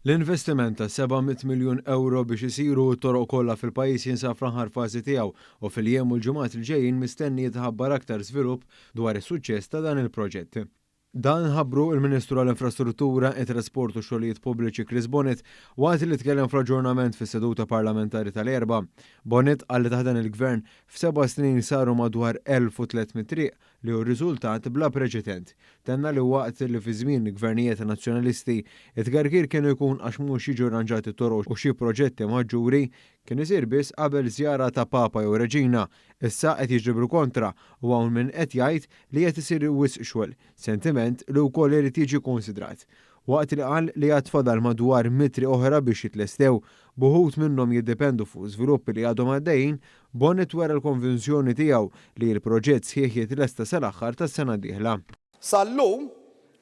L-investiment ta' 700 miljun ewro biex isiru t-toroq kollha fil-pajjiż jinsab fl-aħħar fażi tiegħu u fil-jiem u l-ġimgħat li ġejjin mistenni jitħabbar aktar żvilupp dwar is-suċċess ta' dan il-proġett. Dan ħabbru il-Ministru għall-Infrastruttura, it-Trasport u Xogħlijiet Pubbliċi Chris Bonett waqt li tkellem fl-aġġornament fis-seduta parlamentari tal-Erbgħa. Bonett qal li taħt dan il-gvern f'7 snin saru madwar 1300 triq, li hu riżultat bla preċedent. Tenna li waqt li fi żmien gvernijiet nazzjonalisti it-tgergir kienu jkun għax mhux jiġu rranġati toroq u xi proġetti maġġuri kien isir biss qabel żjara ta' Papa jew Reġina, issa qed jiġri bil-kontra u hawn min qed jgħid li qed isir wisq xogħol, sentiment li wkoll irid jiġi konsidrat. Waqt li qal li għad fadal madwar 100 triq oħra biex jitlestew, b'uħud minnhom jiddependu fuq żviluppi li għadhom għaddejjin, Bonett wera l-konvinzjoni tiegħu li l-proġett sħiħ jitlesta sal-aħħar tas-sena d-dieħla. Sal-lum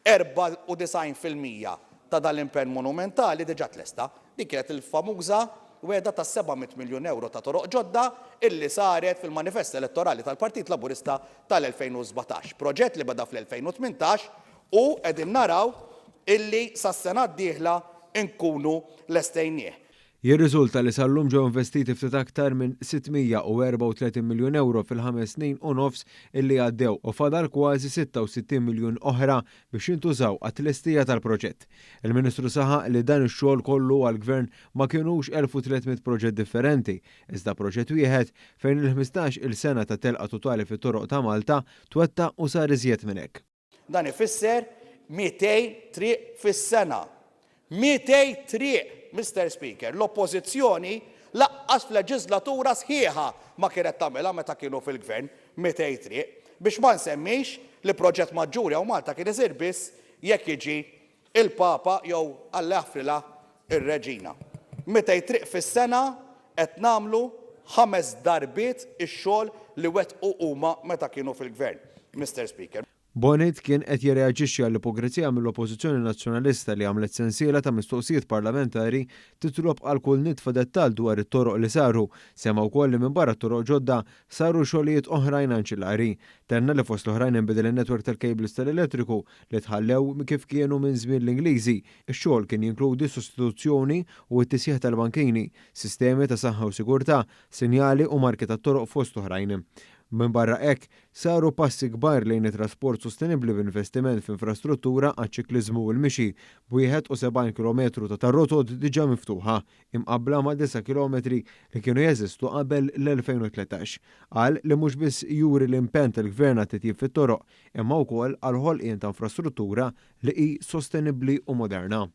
94% ta' dal-impenn monumentali diġà tlesta. Dik kienet il-famuża wegħda ta' 700 miljun euro ta' toroq ġodda illi saret fil-manifest elettorali tal-Partit Laburista tal-2017. Proġett li beda fl-2018 u qegħdin naraw illi sas-sena d-dieħla nkunu lestejnieh. Jirriżulta li sal-lum ġew investiti ftit aktar minn 634 miljun euro fil-5 snin u nofs illi għaddew u fadal kważi 66 miljun oħra biex jintużaw għat-tlestija tal-proġett. Il-Ministru saħaq li dan ix-xogħol kollu għall-gvern ma kienux 1300 proġett differenti, iżda proġett wieħed fejn il-15 il-sena ta' telqa totali fit-toroq ta' Malta twettaq u sar iżjed minn hekk. Dan ifisser 200 triq fis-sena. 200 triq, Mr. Speaker. L-oppożizzjoni lanqas f'leġislatura sħiħa ma kienet tagħmilha meta kienu fil-gvern 200 triq. Biex ma nsemmix li proġett maġġuri hawn Malta kien isir biss jekk jiġi il-Papa jew, Alla jaħfrilha, ir-Reġina. 200 triq fis-sena, qed nagħmlu ħames darbiet ix-xogħol li wettqu huma meta kienu fil-gvern, Mr. Speaker. Bonett kien qed jirreaġixxi għall-ipokrizija mill-Oppożizzjoni Nazzjonalista li għamlet sensiela ta' mistoqsijiet parlamentari titlob għal kull nitfa dettal dwar it-toroq li saru. Semma wkoll li minn barra toroq ġodda saru xogħlijiet oħrajn anċillari. Tenna li fost l-oħrajn inbidel in-netwerk tal-cables tal-elettriku li tħallew kif kienu minn żmien l-Ingliżi. Ix-xogħol kien jinkludi sostituzzjoni u t-tisjieħ tal-bankini, sistemi ta' saħħa u sigurtà, sinjali u marki tat-toroq, fost oħrajn. Minn barra hekk, saru passi kbar lejn it-trasport sostenibli b'investiment f'infrastruttura għaċ-ċikliżmu u l-mixi, b'71 km ta' rotot diġà miftuħa, imqabbla ma' 9 km li kienu jeżistu qabel l-2013. Qal li mhux biss juri l-impenn tal-gvern għat-titjib fit-toroq, imma wkoll għal ħolqien ta' infrastruttura li hi sostenibbli u moderna.